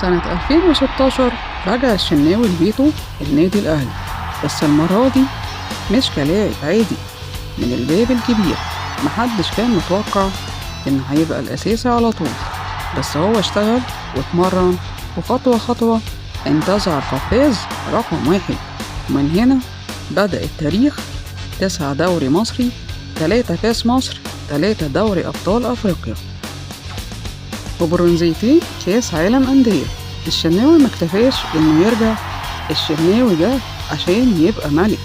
سنة 2016 رجع الشناوي لبيته النادي الأهلي، بس المرة دي مش كلاعب عادي، من الباب الكبير. محدش كان متوقع إنه هيبقى الأساسي على طول، بس هو اشتغل واتمرن وخطوة خطوة انتزع القفاز رقم 1. ومن هنا بدأ التاريخ: 9 دوري مصري، 3 كاس مصر، 3 دوري أبطال أفريقيا، وبرونزيتين كاس عالم أندية. الشناوي مكتفاش إنه يرجع، الشناوي جه عشان يبقى ملك.